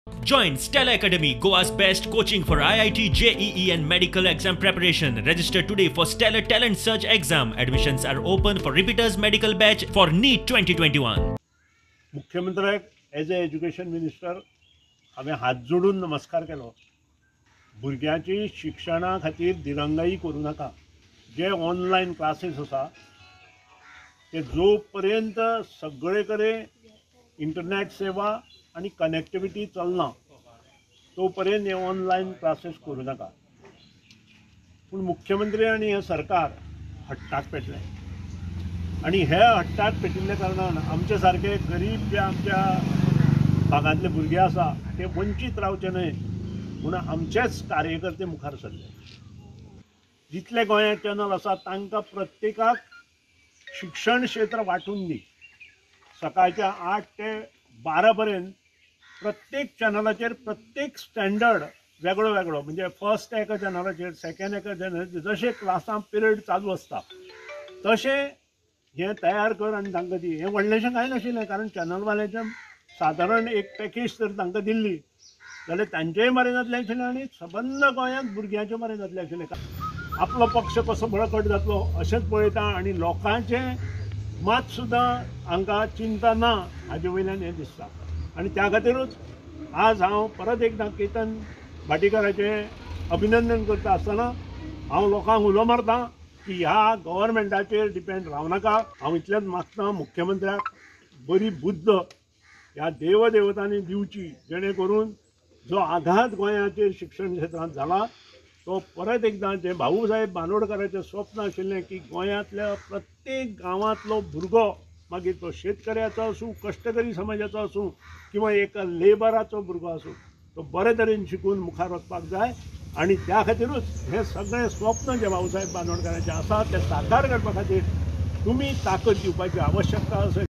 Join Stella Academy, Goa's best coaching for IIT, JEE and medical exam preparation. Register today for Stellar Talent Search exam. Admissions are open for repeaters medical batch for NEET 2021. मुख्यमंत्र्याक as a education minister हांवें हात जोडून नमस्कार केलो. भुरग्यांची शिक्षणा खातीर दिरंगाई करूं नाका. जे ऑनलायन क्लासीस आसा ते जो पर्यंत सगळे कडेन इंटरनेट सेवा आनी कनेक्टिविटी चलना तो पर्यंत हे ऑनलायन क्लासीस करूं नाका. पूण मुख्यमंत्री आनी हें सरकार हट्टाक पेटलें आनी हे हट्टाक पेटिल्ल्या कारणान आमचे सारके गरीब जे आमच्या भागांतले भुरगे आसा ते वंचीत रावचे न्हय म्हूण आमचेच कार्यकर्ते मुखार सरले. जितले गोंयांत चॅनल आसा तांकां प्रत्येकाक शिक्षण क्षेत्र वांटून दी. सकाळच्या 8 ते 12 पर्यंत प्रत्येक चॅनलाचेर प्रत्येक स्टँडर्ड वेगळो वेगळो, म्हणजे फर्स्ट एका चॅनलाचेर, सेकंड एका चॅनलाचेर, जशें क्लासां पिरियड चालू आसता तशें हें तयार कर आनी तांकां दी. हें व्हडलेंशें कांय नाशिल्लें, कारण चॅनलवाल्यांचें सादारण एक पॅकेज जर तांकां दिल्ली जाल्यार तांचेय बरें जातलें आशिल्लें आनी सबंद गोंयांत भुरग्यांचें बरें जातलें आशिल्लें. आपलो पक्ष कसो बळकट जातलो अशेंच पळयता आनी लोकांचें मात सुद्दां हांकां चिंता ना हाजे वयल्यान हें दिसता. आनी त्या खातीरूच आज हांव परत एकदां केतन भाटीकाराचें अभिनंदन करता आसतना हांव लोकांक उलो मारता की ह्या गव्हर्मेंटाचेर डिपेंड रावं नाका. हांव इतलेंच मागता मुख्यमंत्र्याक बरी बुद्द ह्या देवदेवतांनी दिवची, जेणे करून जो आघात गोंयाचेर शिक्षण क्षेत्रांत जाला तो परत एकदां, जें भाऊसाहेब बांदोडकाराचें स्वप्न आशिल्लें की गोंयांतल्या प्रत्येक गांवांतलो भुरगो, मागीर तो शेतकऱ्याचो आसूं, कश्टकरी समाजाचो आसूं किंवा एका लेबराचो भुरगो आसूं, तो बरे तरेन शिकून मुखार वचपाक जाय. आनी त्या खातीरूच हें सगळें स्वप्न जें भाऊसाहेब बांदोडकाराचें आसा तें साकार करपा खातीर तुमी ताकद दिवपाची आवश्यकता आसा.